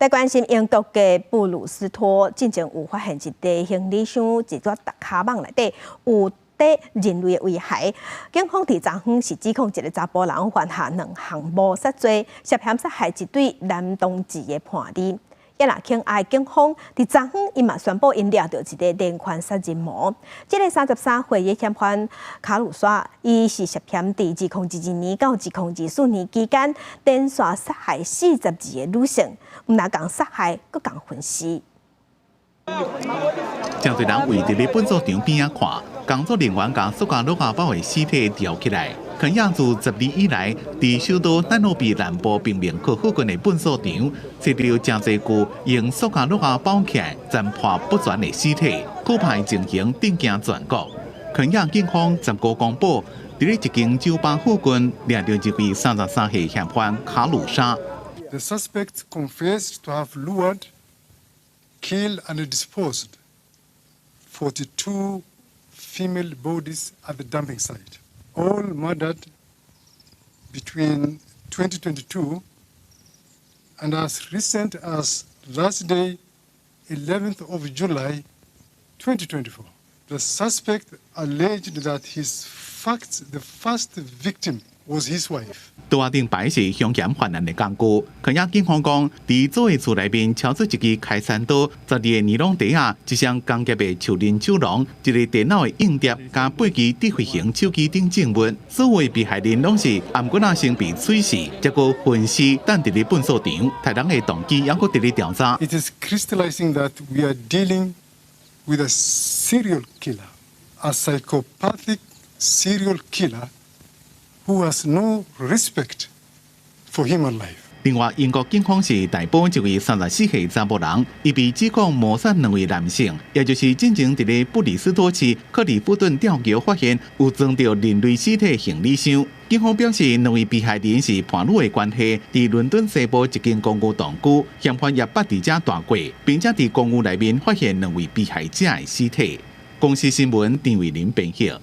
來關心英國的布魯斯托，進前有發現一個行李箱，一個卡網內底有佇人類的遺骸。警方佇昨昏是指控一个查埔人犯下兩項謀殺罪，涉嫌殺害一對男同志的伴侶。也若肯亞警方佇昨昏，伊嘛宣布𪜶掠著一个連環殺人魔。這个33歲的嫌犯卡魯沙，伊是涉嫌佇2022年到2024年期間，連續殺害42个女性，毋但共殺害，閣共分屍。誠濟人圍佇咧糞掃場邊仔看，工作人員共塑膠樂仔包的屍體撈起來。肯亞自10日以來，佇首都奈羅比南部貧民窟附近的糞掃場，揣著誠濟具用塑膠樂仔包起來、殘破不全的屍體，可怕的情形震驚全國。肯亞警方15公布，佇咧一間酒吧附近掠著一位33歲嫌犯卡魯沙。 The suspect confessed to have lured, killed and disposed 42 female bodies at the dumping site, all murdered between 2022 and as recent as Thursday, 11th of July, 2024. The suspect alleged that the first victim was his wife. 桌仔頂擺是兇嫌犯案的工具。肯亞警方講，佇租的厝內面搜出一支開山刀、12個尼龍袋仔、一箱工業的樹林酒囊、一個電腦的硬碟，佮八支智慧型手機等證物。所有的被害人攏是頷頸仔先被碎死，才閣分屍擲佇咧糞掃場。殺人的動機猶閣佇咧調查。 It is crystallizing that we are dealing with a serial killer, a psychopathic serial killer who has no respect for human life. 另外，英國警方是逮捕一位34歲查埔人，伊被指控謀殺兩位男性，也就是進前佇咧布里斯托市克里夫頓吊橋發現有裝著人類屍體行李箱。警方表示，兩位被害人是伴侶的關係，佇倫敦西部一間公寓同居，嫌犯也捌佇遮蹛過，並且佇公寓內面發現兩位被害者的屍體。公視新聞陳偉林編譯。